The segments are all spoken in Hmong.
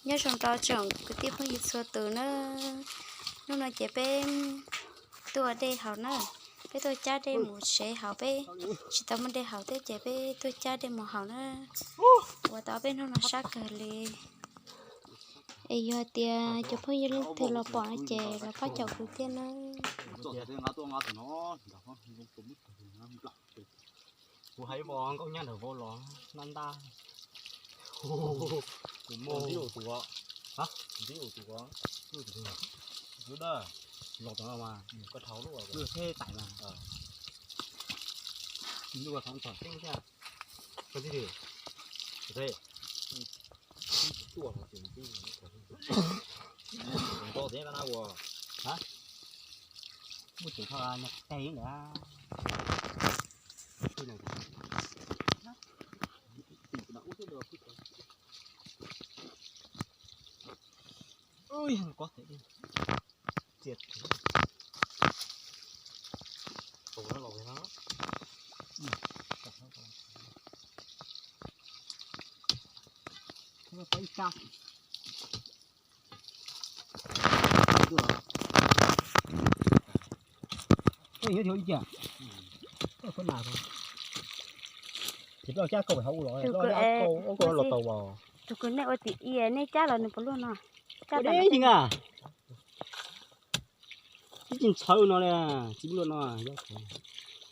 Nyob zoo rau tsoom kwv tij phooj ywg txhua tus na. Hnub no ces peb tuaj ua dej haus na, peb tuaj cab dej mus tsev haus, peb tsis tau muaj dej haus thiab ces peb tuaj cab dej mus haus na. Ua tau peb hnub no sab kawg li. Es yog tias cov phooj ywg leej twg los pom no ces los pab caum kuv thiab na. Kuv hais vos nkauj nyab ntawm vauv los ntab ntab. Kuv muaj ntxim tus, ntxim tus, tus da los tod mas koj dhau lub, lub theb tais mas, lub thov txog teeb thiab. Koj tib, tib tuaj los tsis tib, nto teb na ua, muaj tseem tho nyaj teg ntawd. Ui, koj txias tus no los no. Ib kab. Tus kwv nej ua tim ia nej cab los nws puas luaj no? Cab deb heev a. Tib tsis ntxhawv no li, tsis luaj no.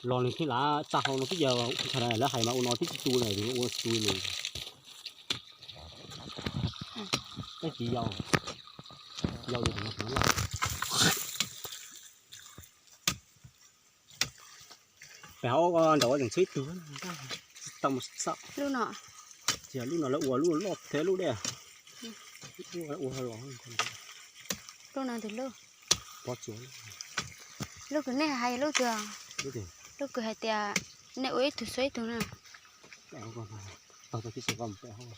Los nws thiaj lav tsa hau no twb yog ntshai lawv hais mas ua no tib tsis tu na, ua tsis tu li. Tab sis yau, yau li no loj. Pem hauv ko nraum tseem tshuav ib tug, tsis tau mus xauj. Lub no, tsis yog lub no, lawv ua lub loj thiab lub dej. Ua los lub no ntws lub, pov tsuas. Lub kws nej hais lub twg? Lub kws hais tias nej ua ib tug xuav ib tug na. Tau tau tib si ko mus pem hauv.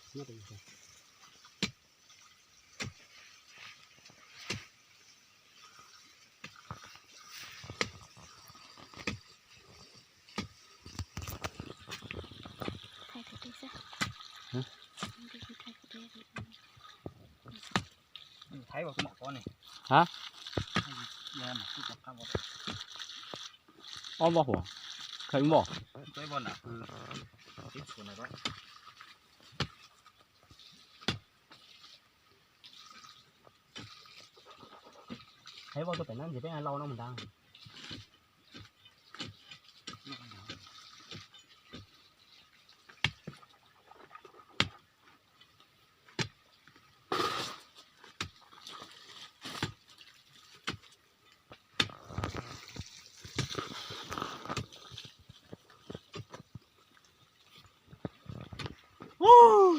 Hab, ob voj huam, khaws ib voj. Hais voj tuaj pem na, ntsis peb lau no mus nrad.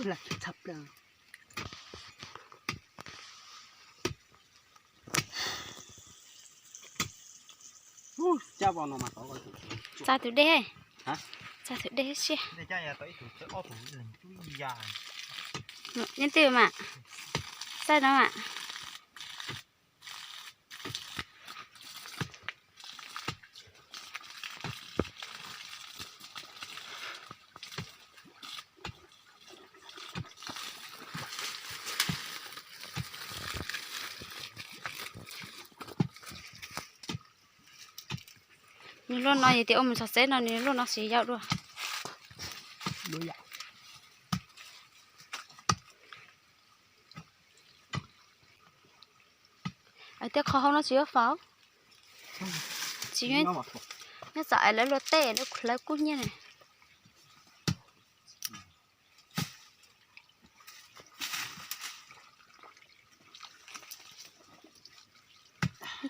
Lam txhab plaws. Tsa tus dej, tsa tus dej siab. Nyob twj mas, txaij no mas. Nws luaj no yog tias ua mus txog tsev no nws luaj no tsis yau dua. Hais tias qhov hauv no tsis yuav faus, tsis yuav, nyob txom es lawv luaj teb lawv kub hnyiab na.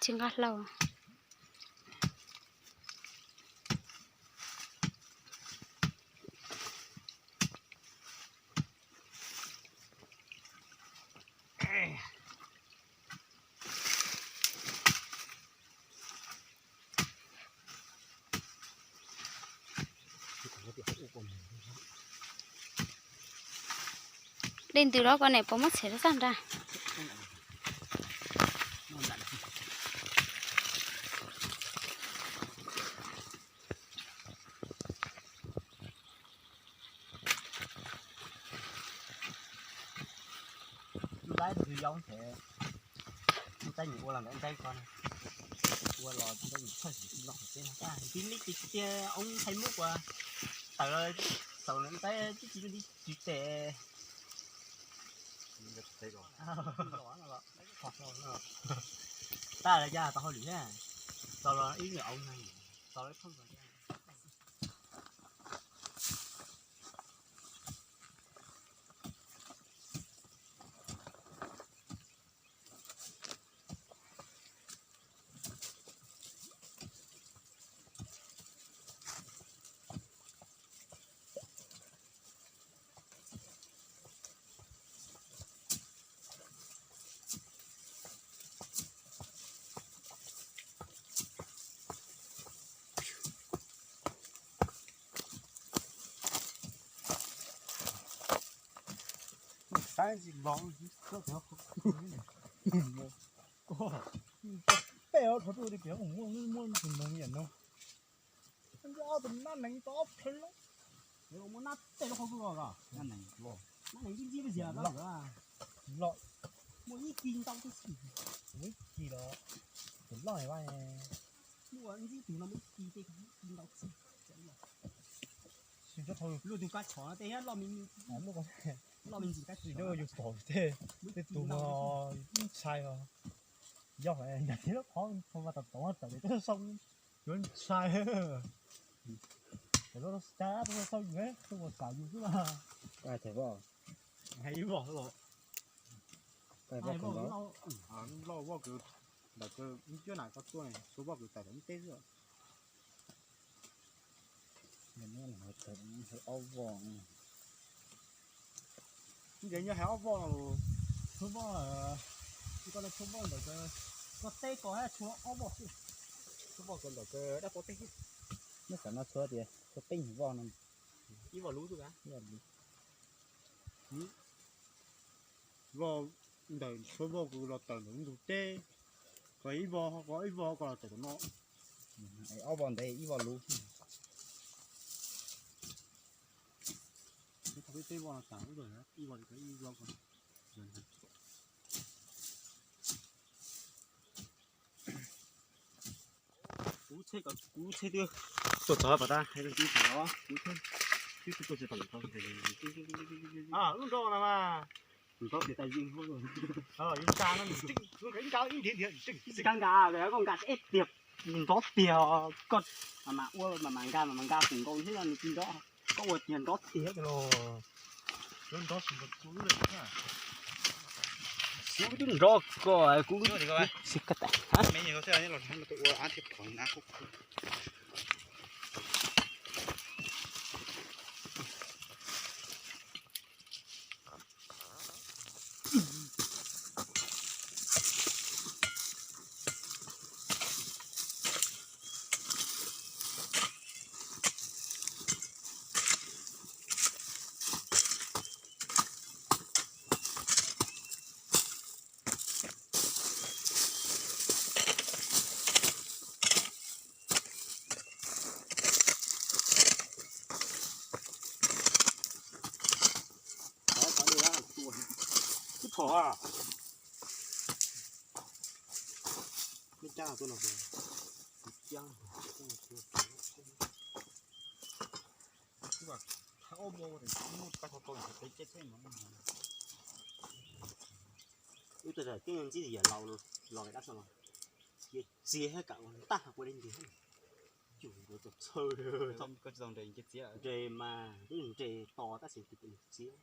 Tsis nqa hlau. Dej ntws los koj niam puas muab txhom rau txaj nrad? plaub tus yau ces ntxaib nws ua los ntawd ntxaib ko, ua los ntxaib nws txhawj xim no teb no, ntxim li tiag tiag, oob thaij muab ua tawm los txaus ntxaib tib tsis li tsis tes. Tab lawv ya tau hauj lwm thiab, tau los ib nws oob no, tau los ib thooj. Saib ntsis los ko, peb ob thov tuaj tias piav muaj muaj tus neeg yam no. Ob tus nab nees tau ob phev lawm, muaj nab tej lub qhov kuj los, nab nees ntxib ntxib peb zias los, muaj ib kis ntau tib si, muaj ib kis los, tus loj vaj, muaj ntxib tus no muaj ib kis tej ib kis ntau txij. Luaj tus kab tshov no tej thiab loj me, loj me ntsis kab tshov yus pom tej, tej tus no ntshai os. Yog yam li lub qhov thaum mas tom tod tawm ces twb sau, yuav ntshai. Ces lub cas twb sau yus, twb ua xav yus xwb mas. Hais ib voj los, hais ib voj los, loj voj kws ntawm kws ib cuab nam koj tuaj, tshuav voj kws tawm ntawm ub teb xwb. Ob voj, ntshe nyob hais ob voj, tshuav voj, koj tshuav voj ntawm koj teb ko hab tshuav ob voj xwb, tshuav voj kws ntawm kws dab pov teb xwb. Nyob tam no tshuav tias tshuav peb nyuag voj no, ib voj luv xwb, voj ntawm tshuav voj kws los tawm ntawm ntug teb, ko ib voj, ko ib voj ko los tawm tom no. Ob voj ntev ib voj luv. Peb voj no tas ub, ib voj, ib voj ko. Kuv tsheb, kuv tsheb twb tuaj txog pas tab hais rau tib tug os, kuv tsheb twb tuaj tsis tau lawm. Lub nroj no mas, nroj tias tas yeej, yus nqa no nws tseem nqa ib nrhiav nrhiav tseem tsis kab nqa, koj nqa ib tiag nrov tiag, koj mas ua mas mas nqa mas mas nqa tus nkaus thiab nws tsis nrov, koj ua tiag nrov tiag los. Kuv twb nrov ko, kuv xi ka tas. Ib phom a, ib cab tuaj no, ib cab. Wb tuaj txog tib ntxib yam laus los dab tsi los, ces txiav hab kam ua ntaj ua dej ntiag. Cus ua txaus txhawj, nres mas twb nres tos tab sis txiav.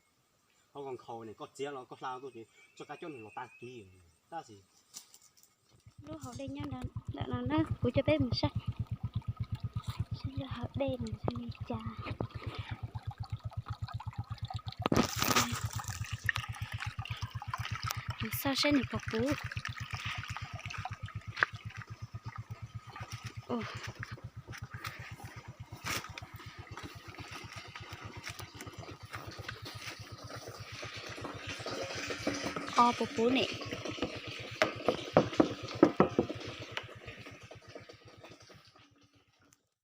Ho koj nkhaus ne koj txiav los koj hla tuaj ces tsoj kab coj nws los tag kis tab sis. Lub hauv dej nyob ntawm no na, kuv coj peb mus saib, saib lub hauv dej nws zoo li cas. Mus xauj saib nws puas puv. Qhov puas puv ne?